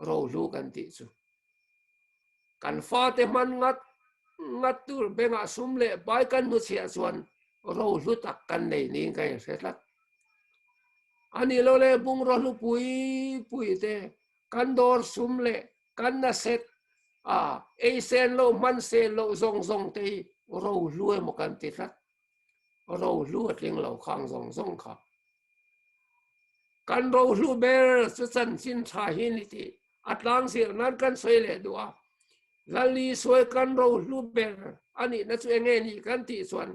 Rohlu kan tih chu. Kan fate hman ngat ngat tur bengah sum leh pai kan hnuchhiah chuan rohlu tak kan nei niin ka inhre tlat. A nih lo le bungraw hlu pui pui te kan dawr sum leh kan naset a ei sen lo hman sen loh zawng zawng te hi rohlu emaw kan ti tlat. Rohlu a tling lo khang zawng zawng kha. Kan rohlu ber chu chanchin tha hi ni tih a tlang zir nan kan sawi leh duh a. Lali sawi kan rohlu ber a nihna chu enge ni kan tih chuan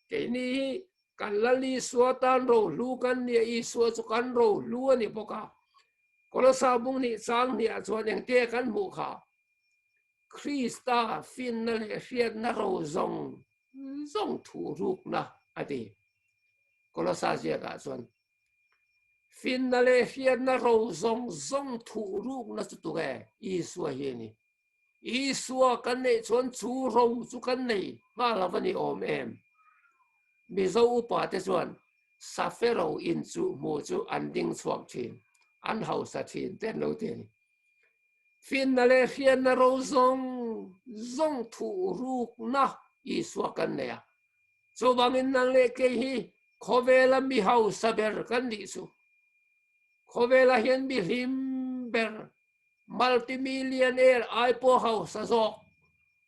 keini hi kan Lali Isua tan rohlu kan nia Isua chu kan rohlu a ni bawk a. Kolosa bung nih chang hniah chuan engte kan hmuh kha? Krista finna leh hriatna ro zawng zawng thu rukna a ti. Kolosa ziakah chuan finna leh hriatna ro zawng zawng thu rukna chu tuk e, Isua hi a ni. Isua kan neih chuan chu ro chu kan nei nghal a va ni awm em? Mizo upa te chuan Safero in chu hmu chu an ding chhuak thin, an hausa thin te an lo ti a ni. Finna leh hriatna ro zawng zawng thuh rukna Isua kan nei a. Chuvangin nang leh kei hi khawvela mi hausa ber kan nih chu. Khawvelah hian mi hlim ber, multimillionaire ai pawh hausa zawk.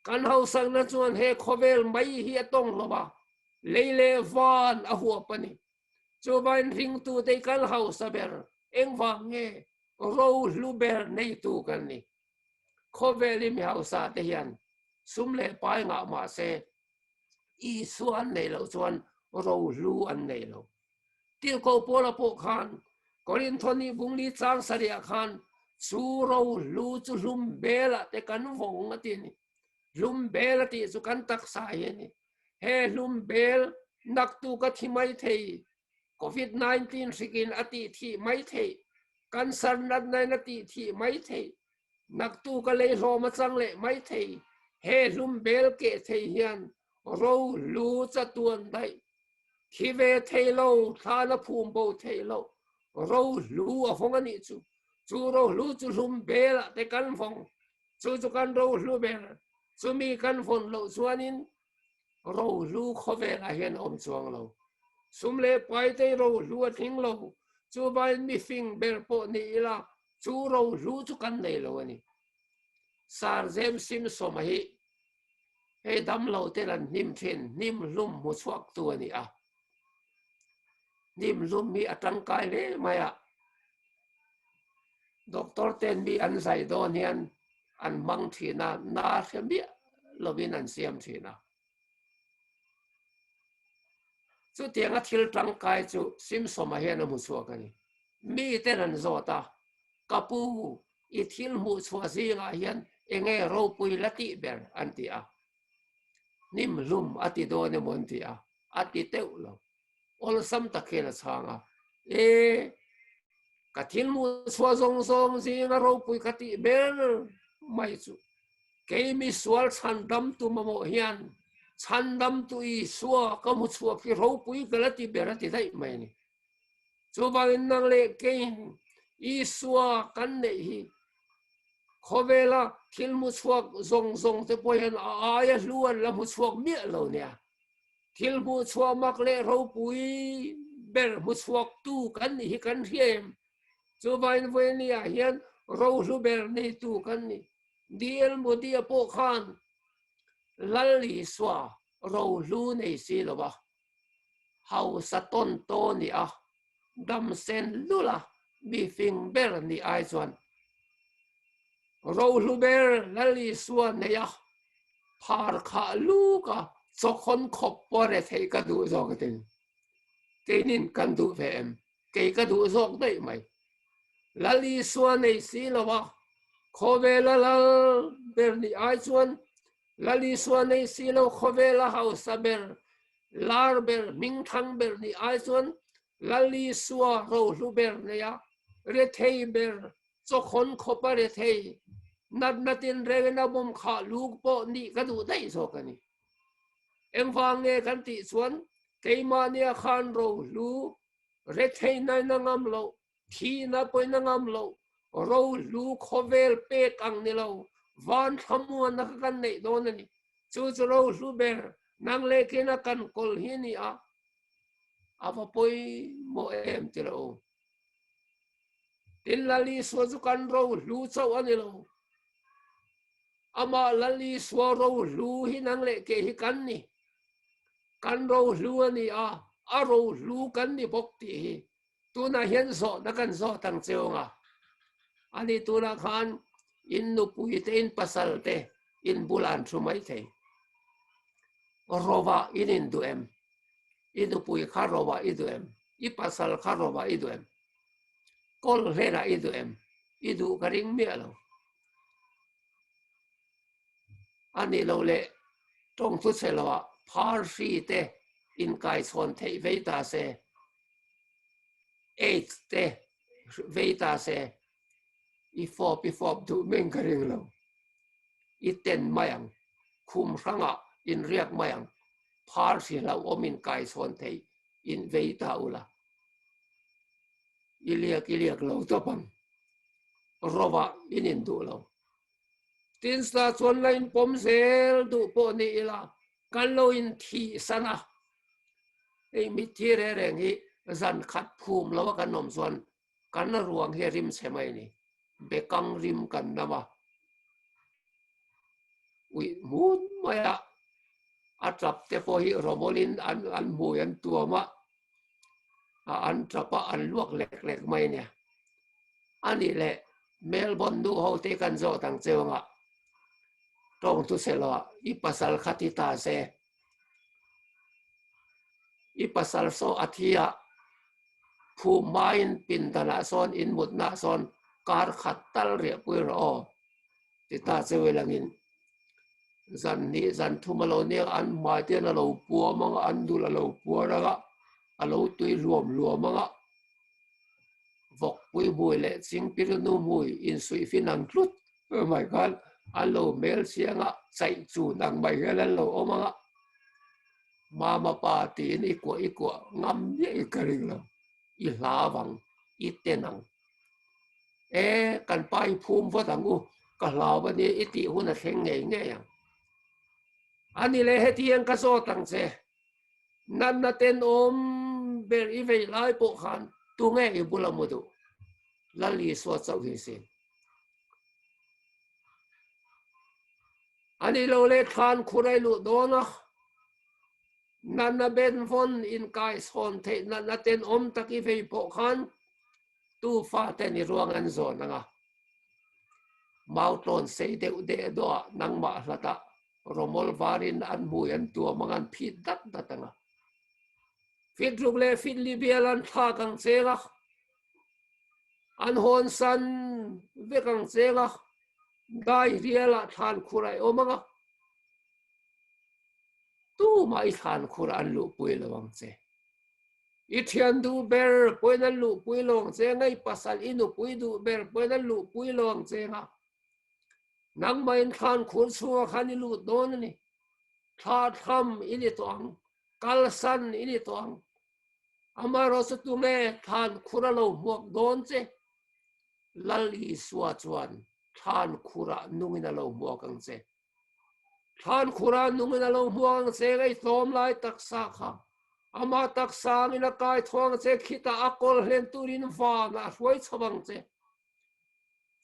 Kan hausakna chuan he khawvel mai hi a tawng hlawm a, lei leh van a huap a ni. Chuvangin ringtute kan hausa ber engvang nge rohlu ber neitu kan ni. Khawvel i mi hausa te hian sum leh pai ngah mah se Isua an neih loh chuan rohlu an nei lo. Tirhkoh Paula pawh khan Korintho ni bungli chang sarih ah khan chu rohlu chu hlum belah te kan vawng a ti a ni. Hlum bel a tih chu kan taksa hi a ni. He hlum bel naktu ka thi mai thei, Covid 19 hrikin a tih thih mai thei, cancer natna in a tih thih mai thei, naktu ka lei hlawm a chang leh mai thei, he hlum bel keh thei hian ro lu chatuan daih thi ve thei lo, thlan a phum bo thei lo, ro hlu a vawng a nih chu. Chu ro hlu chu hlum bel ah te kan vawng, chu chu kan ro hlu ber. Chumi kan vawn loh chuanin rohlu khawvelah hian a awm chuang lo. Sum leh paitei rohlu a tling lo. Chuvain mifing ber pawh ni ila chu rohlu chu kan nei lo a ni. Sir James Simpson-a hi hei damlo ten an hnim thin, hnim hlum hmu chhuaktu a ni a. Hnim hlum hi a tangkai hle mai a. Doctor ten mi an zai dawn hian an hmang thin a, na hre miah lovin an siam thin a. Chutianga thil tangkai chu Simpson-a hian a hmu chhuak a ni. Mi ten an zawt a, Ka pu, i thil hmuh chhuah zingah hian enge ropui la tih ber? an ti a. Hnim hlum a ti dawn emaw an ti a, a ti teuh lo. Awlsam tak hian a chhang a, E, ka thil hmuh chhuah zawng zawng zinga ropui ka tih ber mai chu kei mi sual chhandamtu mamawh hian chhandamtu Isua ka hmu chhuak hi ropui ka la ti ber a ti daih mai a ni. Chuvangin nang leh keiin Isua kan neih hi khawvela thil hmu chhuak zawng zawng te pawh hian a aia hlu an la hmu chhuak miah lo nia. Thil hmuhchhuah mak leh ropui ber hmuchhuaktu kan nih hi kan hria em? Chuvain vawinia hian rohlu ber neitu kan ni. DL Modi-a pawh khan Lal Isua rohlu nei si lo va, hausa tawn tawn i a, dam sen lul a, mi fing ber nih ai chuan rohlu ber Lal Isua nei a, phar khah luk a chawkhawn khawp pawh re theih ka duh zawk a tin. Keinin kan duh ve em? Kei ka duh zawk daih mai. Lal Isua nei si lo a, khawvela lal ber nih ai chuan Lal Isua nei si lo khawvela hausa ber, lar ber, hmingthang ber nih ai chuan Lal Isua rohlu ber nei a, rethei ber, chawkhawn khawp a rethei, natna tinrengin a bawm khah luk pawh nih ka duh daih zawk a ni. Engvang nge kan tih chuan Keimahnia khan rohlu retheihna in a ngam loh, thihna pawhin a ngam loh, rohlu khawvel pek ang ni lo, van thlamuanna kha kan neih dawn a ni. Chu chu rohlu ber nang leh kena kan kawl hi a ni a, a va pawimawh em ti lo. Tin, Lal Isua chu kan rohlu chauh a ni lo. Amah Lal Isua rohlu hi nang leh kei hi kan ni. Kan rohlu a ni a, a rohlu kan ni bawk tih hi tunah hian zawhna kan zawt ang che awng a. Ani tunah khan in nupui te, in pasal te in bulah an thu mai thei. Rovah in induh em? I nupui kha rovah i duh em? I pasal kha rovah i duh em? Kawl hlenah i duh em? I duh ka ring miah lo. A nih loh leh tawng chu chhe loah phar hri te inkaichhawn theih vei ta se, AIDS te vei ta se, i fawp i fawp duh meng ka ring lo. I ten mai ang, khum hrangah inriak mai ang, phar hri hlauhawm inkaichhawn theih in vei ta ula. I liak i liak lo tawp ang. Rovah in induh lo. Tinsa chuan la inpawm zel duh pawh ni ila kan lo inthih san a. Hei mitthi reng reng hi zan khat phum lo a kan awm chuan kan ruang hi a rim chhe mai a ni. Bekang rim kan nam a. Uih hmun mai a, a tap te pawh hi rawmawlin an an hmui an tuam a, an tap a an luak lek lek mai a nia. A nih leh Melbourne nu ho te kan zawt ang cheu anga tawng chu se lo ah i pasal kha ti ta se, i pasal saw a thi a, phum hmain pindan ah sawn in mutna ah sawn kar khat tal riah pui rawh aw ti ta cheu i langin zan hnih zan thum a lo nia an hmai te hian a lo puam anga an dul a lo puar anga a lo tui hluam hluam anga vawkpui hmui leh chingpirinu hmui insuih fin ang tlut mai khan an lo hmel chiang a, chaih chun ang mai hian an lo awm ang a, mama pa tiin i kuah i kuah ngam miah i ka ring lo, i hlau ang, i ten ang. E, kan pa i phum vat ang u, ka hlau a nia i tih hun a thleng ngei ngei ang. Ani leh hetiang ka zawt ang che. Natna tenawm ber i vei lai pawh khan tunge i bula mu duh? Lal Isua chauh hi sin. A nih lo leh thlan khur a i luh dawn a, natna benvawn inkaisawn theih natna tenawm tak i vei pawh khan tu faten i ruang an zawn ang a, mautlawn sei deuh deh dawhah nangmah hlatah Romol varin an hmui an tuam ang an phit dat dat ang a. Fit ruk leh fit li bial an thlak ang cheng a, an hawn san vek ang cheng a, dai rialah thlan khur a awm ang a, tumah i thlan khur an luhpui lo ang che. I thian duh ber pawhin an luhpui lo ang che nga, i pasal i nupui duh ber pawhin an luhpui lo ang che nga. Nangmahin thlan khur chhungah khan i lut dawn a ni. Thla thlam i ni tawh ang, kalsan i ni tawh ang. Amaherawh chu tunge thlan khur a lo hmuak dawn che? Lal Isua chuan thlan khurah nungin a lo hmuak ang che. Thlan khurah nungin a lo hmuak ang che, ngei tlawm lai taksa kha. Amah taksa angin a kai tho ang che, khitah a kawl hlen turin vanah a hruai chho ang che.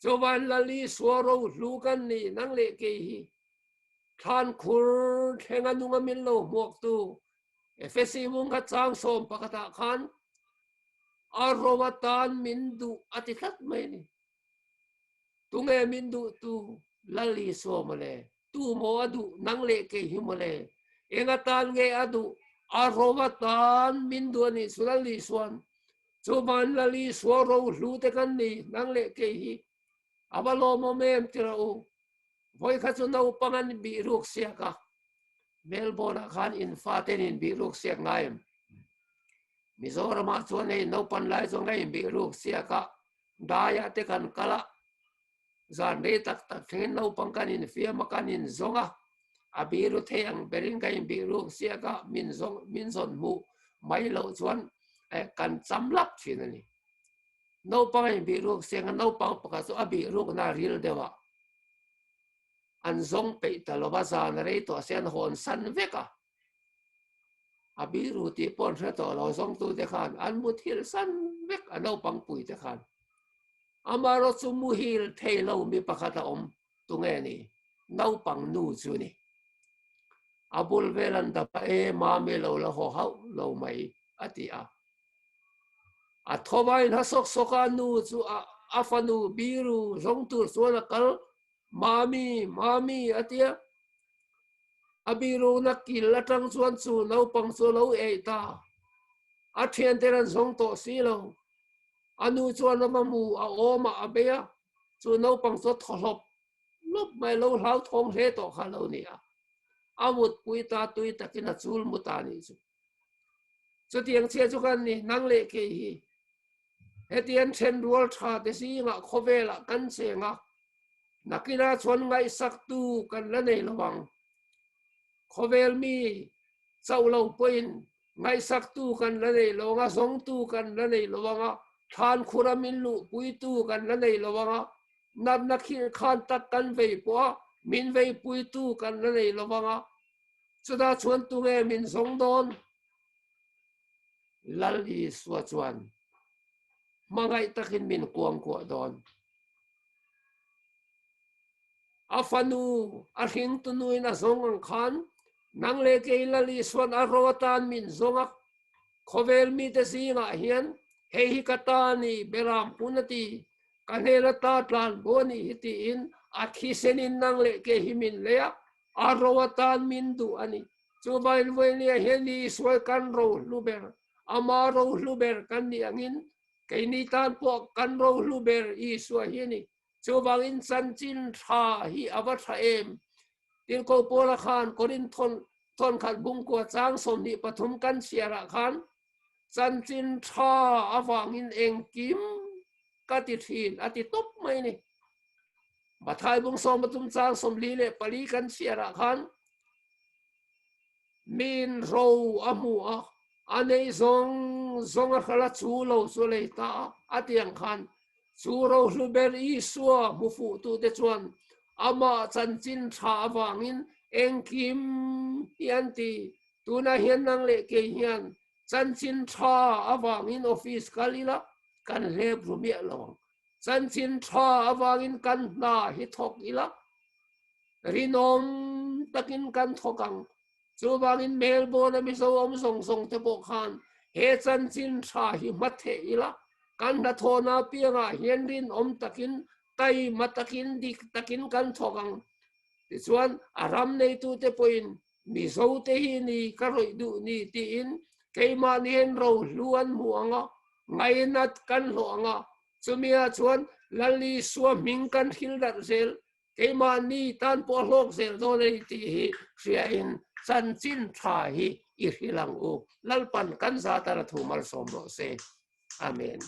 Chuvan Lal Isua rohlu kan nih nang leh kei hi thlan khur thlenga nunga min lo hmuaktu Efesi mung kha chang sawm pakhatah khan a ro atan min duh a ti tlat mai a ni. Tunge min duhtu Lal Isua mawle? Tu maw a duh nang leh kei hi mawle? Eng atan nge a duh? A ro atan min duh a nih chu Lal Isua'n Chu van Lal Isua rohlu te kan ni, nang leh kei hi a va lawmawm em ti rawh u. Vawi kha chu naupang an bih ruk siak a, Melbourne ah khan in faten in bih ruk siak ngai em? Mizoramah chuan hei naupan lai chuan ka in bih ruk siak a, daiah te kan kal a, zan rei tak tak thlengin naupang kan infiam a, kan inzawng a. A biru thei ang berin ka inbih ruk siak a, min zawng min zawn hmuh mai loh chuan kan cham lap thin a ni. Naupang a inbih ruk siang a, naupang pakhat chu a bih rukna a ril deuh a, an zawng peih ta lo va, zan a rei tawh se an hawn san vek a. A biru tih pawh an hre tawh lo, zawngtute khan an muthilh san vek a naupang puite khan. Amaherawh chu muhil thei lo mi pakhat a awm, tunge ni? Naupang nu chu ni. A bul vel an dap a, E mami lo la haw hauh lo mai a ti a. A thawvain ha sawk sawk a nu chu a fanu biru zawng tur chuan a kal, Mami, Mami a ti a. A biruna kil atang chuan chu naupang chu a lo ei ta. A thianten an zawng tawh si lo. A nu chuan a va hmu, a awm a, a bei a. Chu naupang chu a thaw hlawp hlawp mai, lo hlauthawng hle tawh kha a lo ni a. A mutpui ta tui takin a chul mu ta nih chu. Chutiang chhia chu kan ni, nang leh kei hi. Hetiang then rual tha te zingah khawvelah kan cheng a, nakinah chuan ngaihsaktu kan la nei lo ang. Khawvel mi chauh lo pawhin ngaihsaktu kan la nei lo ang a, zawngtu kan la nei lo ang a, thlan khura min luhpuitu kan la nei lo ang a, natna khirh khan tak kan vei pawh a, min veipuitu kan la nei lo ang a, Chutah chuan tunge min zawng dawn? Lal Isua chuan hmangaih takin min kuangkuah dawn. A fanu a hringtu nuin a zawng ang khan nang leh kei Lal Isuan a ro atan min zawng a, khawvel mite zingah hian hei hi ka ta ni, Beram pun a ti, ka hnen ata tlan bo a nih hi tiin a thisenin nang leh kei hi min lei a, A ro atan min duh a ni. Chuvain vawinia hian Israel kan ro hlu ber, ama ro hlu ber kan nih angin keini tan pawh kan ro hlu ber Isua hi a ni. Chuvangin chanchin tha hi a va tha em? Tirhkoh Paula khan Korinth thawnkhat bungkua chang 23 kan chhiarah khan chanchin tha avangin engkim ka ti thin a ti tawp mai a ni. Mathai bung 13 chang 44 kan chhiarah khan min ro a hmu a, a nei zawng zawng a hrala chu lo chu lei ta a, a ti ang khan chu rohlu ber Isua hmu fuhtute chuan amah chanchin tha avangin engkim hi an ti. Tunah hian nang leh kei hian chanchin tha avangin office kal ila kan hlep ru miah lo ang. Chanchin tha avangin kan hna hi thawk ila, rinawm takin kan thawk ang. Chuvangin Melbourne a Mizo awm zawng zawng te pawh khan he chanchin tha hi hma theh ila, kan hnathawhna apiangah hian rinawm takin, taima takin, dik takin kan thawk ang. Tichuan a ram neitute pawhin Mizo te hi ni ka rawih duh ni tiin keimahni hian rohlu an hmu ang a, Ngainat kan hlawh ang a, chumia chuan Lal Isua hming kan hril darh zel, keimahni tan pawh a hlawk zel dawn a ni tih hi hriain chanchin tha hi i hril ang u. Lalpan kan zat a la thu malsawm rawh se. Amen.